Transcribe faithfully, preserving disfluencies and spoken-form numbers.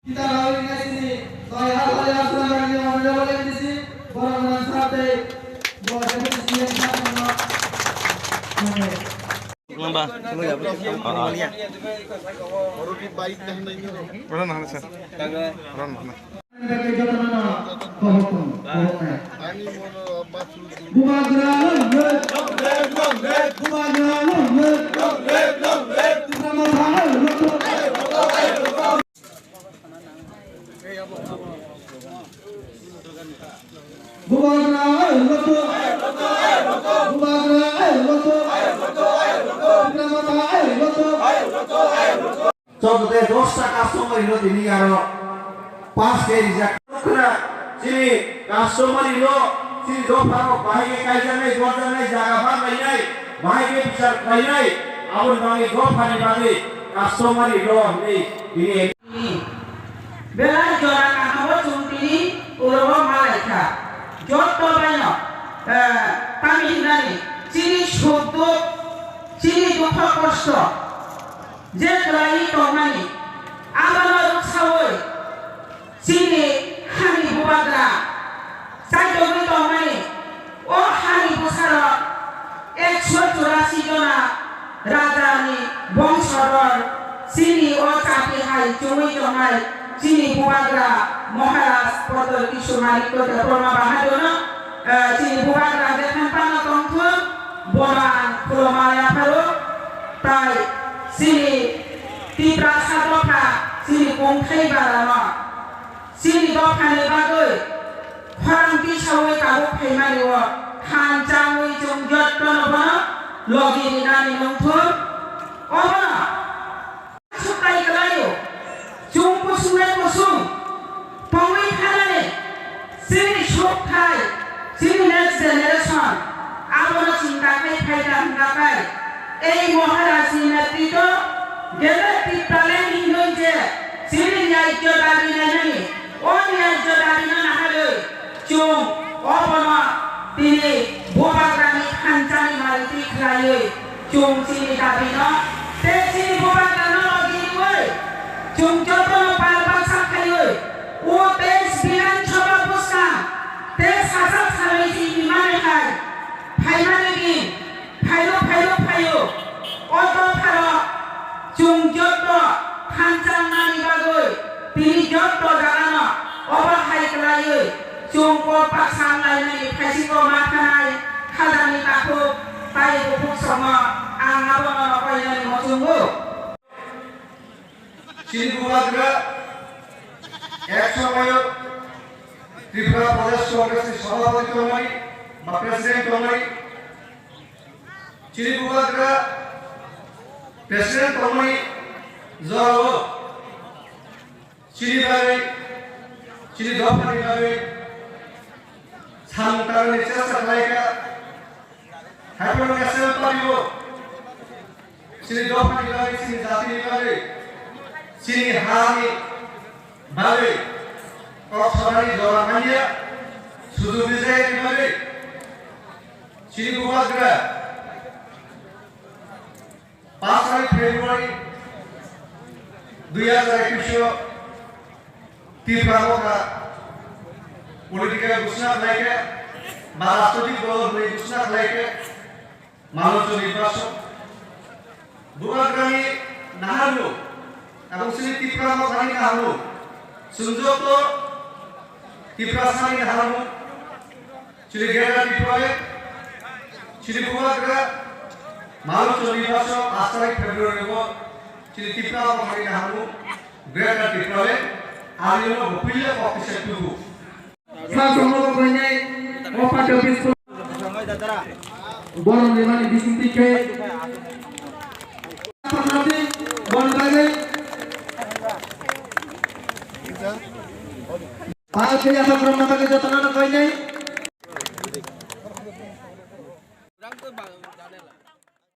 Kita lalu ini sini, saya hal-hal yang sudah dari yang sudah boleh di sini, orang-orang santai, buat saya di sini yang santai. Nang ba? Oro ni baik dah nai ni ro. Oro nang sa. Oro nang. Ani mono basu. Bubagra long live! Bubagra long live! Bubagra long live! Bubagra long live! Bubagra long live! Chwng tei dosta customary no tini aro pass khe rijak. Khna chini customary no chini dopha rok bahai khe kaijaknai, borjaknai, jaga bang lainai, bahai khe bichar khlainai, aboni bagwi dopha ni bagwi customary no hinwi tini. Belai jora kaham o chwng tini ulo o ma lai kha. Jotto bai no, eh, tamni hinani chini suk duk, chini dukho kosto, je kwlaiwi tongmani, abono rwksaui chini hani bubagra chaitogwi tongmani, o hani bwsarok ekso churasi jona rajani bongsorodor chini o chati hai chumui tongnai chini bubagra Maharaj Pradyot Kishore Manikya Debbarma Bahadurno, eh, chini bubagra jetham phano tongthun, bono ang khulumani apharo, tai chini Tiprasa dopha chini kongthai barano chini dophani bagwi khorang tisaui tabuk phaimani o thanchangwi chwng jottono bono logi rinani nungthun. Obono Sutai kwlaio. Chwng kusung nai kusung tongwi thanani chini sukthai, chini next generation abono chinta khai phaikha hwnkha khe ei Maharajni netritwo Greater Tipraland hinwi je chini nyaijo dabi nainani, o nyaijo dabino naharwi Chwng obono tini bubagrani thanchani maliti khlaiwi chwng chini dabino tei chini bubagrano logi rwui chwng jotono pal baksa khaiwi o teis Bidhan Sabha bwskang tei sajak salwi chini mani hai phaimani din Phaio, phaio, phaio. O dopharo chwng jotto thanchang nani bagwi tini jotto jagano obo hai kwlaiwi chwng kok baksa wnglainani phaisiko ma thanai khajani takhuk tai bukhuk songno ang abono rokoinani muchungo. Chini bubagra ek somoyo Tripura Pradesh Congress ni Sabhapati tongmani ba President tongmani. Chini bubagra President tongmani jorao chini bagwi, chini dophani bagwi samung tangnani chesta khlaikha. Haiphano National Party o chini dophani bagwi, chini jatini bagwi, chini hani bagwi kok sanani jora manya, sujug rijayani bagwi chini bubagra paanch tarik February dui hajar ekush o Tipra motha political ghosna khlaikha, ba rajnoitik dol hwnwi ghosna khlaikha, Malocho Nirbason, Bubagrani naharmung, abong chini Tipra mothani naharmung, chwng joto Tiprasani naharmung, chini Greater Tipraland, chini Bubagra, Malocho Nirbason, paanch tarik February o, chini Tipra mothani naharmung, Greater Tipraland, ariono bo puila kok kisa tubu. Sa songno koinai o party office ko borom limani bising tikhe. Borom bagwi. Pal khe yathok rom na bagwi jotono koinai.